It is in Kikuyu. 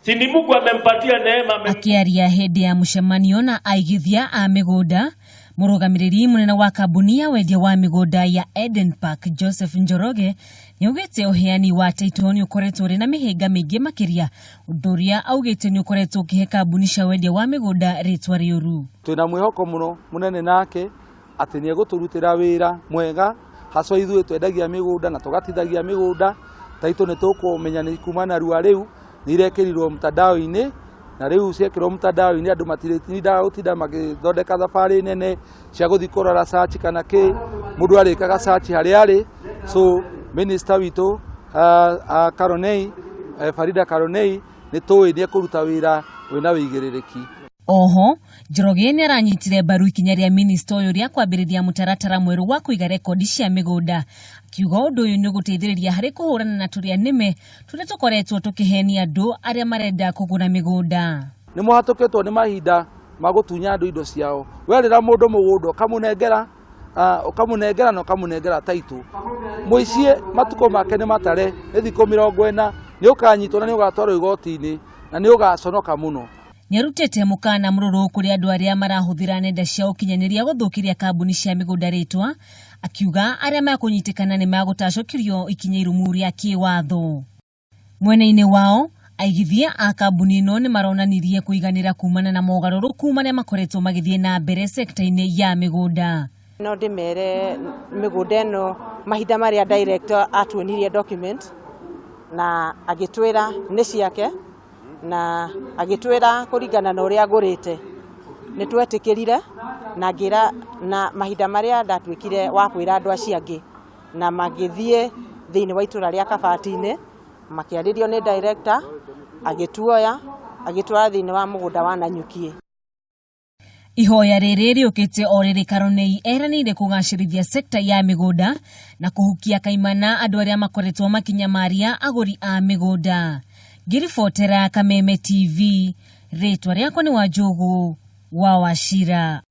Si ni Mungu amempatia neema Akĩaria hĩndĩ ya mũcemanio na aigithia a mĩgũnda, mũrũgamĩrĩri mũnene wa kambuni ya wendia wa mĩgũnda ya Eden Park, Joseph Njoroge, nĩaugĩte ũheani wa taitũ nĩ ũkoretwo ũrĩ na mĩhĩnga mĩingĩ makĩria, ũndũ ũrĩa augĩte nĩ ũkoretwo ũkĩhe kambuni cia wendia wa mĩgũnda rĩtwa rĩũru. Twĩna mwĩhoko mũno mũnene nake atĩ nĩ egũtũrutĩra wĩra mwega, haswa ithuĩ twendagia mĩgũnda na tũgatithagia mĩgũnda. Taitũ nĩ tũkũmenya nĩ kuma narua, rĩu nĩ irekĩrirwo mtandao-inĩ, na rĩu ciekĩrwo mtandao-inĩ andũ matirĩtindaga gũtinda magĩthondeka thabarĩ nene cia gũthiĩ kũrora search kana kĩ. Mũndũ arĩkaga search harĩa arĩ. So minister witũ Karonei, Farida Karonei, nĩ tũĩ nĩ ekũruta wĩra wĩna wĩigĩrĩrĩki. Oho Njoroge nĩ aranyitire mbaru ikinya rĩa minista ũyũ rĩa kwambĩrĩria mũtaratara mwerũ wa kũiga rekondi cia mĩgũnda, akiuga ũndũ ũyũ nĩ ũgũteithĩrĩria harĩ kũhũrana na tũrĩa nĩme tũrĩa tũkoretwo tũkĩhenia andũ arĩa marenda kũgũra mĩgũnda. Nĩ mũhatũkĩtwo nĩ mahinda ma gũtunya andũ indo ciao. Werĩra mũndũ mũgũnda ũkamũnengera, ũkamũnengera na ũkamũnengera taitũ, mũicie matukũ make nĩ matare, nĩ thikũ 40, nĩ ũkanyitwo na nĩ ũgatwarwo igoti-inĩ na nĩ ũgaconoka mũno. Nĩarutĩte mũkana mũrũrũ kũrĩ andũ arĩa marahũthĩra nenda cia ũkinyanĩria gũthũkĩria kambuni cia mĩgũnda rĩtwa, akiuga arĩa makũnyitĩkana nĩ magũtacũkĩrio ikinya irumu rĩa kĩwatho. Mwena-inĩ wao, aigithia a kambuni ĩno nĩ maronanirie kũiganĩra kumana na mogarũrũku marĩa makoretwo magĩthiĩ na mbere sekta-inĩ ya mĩgũnda. No ndĩmere mĩgũnda ĩno, mahinda marĩa director atuonirie document na agĩtwĩra nĩ ciake na agĩtwĩra kũringana na ũrĩa agũrĩte, nĩ twetĩkĩrire na ngĩra na mahinda marĩa ndatuĩkire wa kwĩra andũ acio angĩ na magĩthiĩ thĩinĩ wa itũra rĩa Kabati-inĩ, makĩarĩrio nĩ director, agĩtuoya agĩtwara thĩinĩ wa mũgũnda wa Nanyuki. Ihoya rĩrĩ rĩũkĩte o rĩrĩ Karonei eranĩire kũgacĩrithia sekta ya mĩgũnda na kũhukia kaimana andũ arĩa makoretwo makĩnyamaria agũri a mĩgũnda. Ngĩribotera Kameme TV, rĩtwa rĩakwa nĩ Wanjũgũ wa Wachira.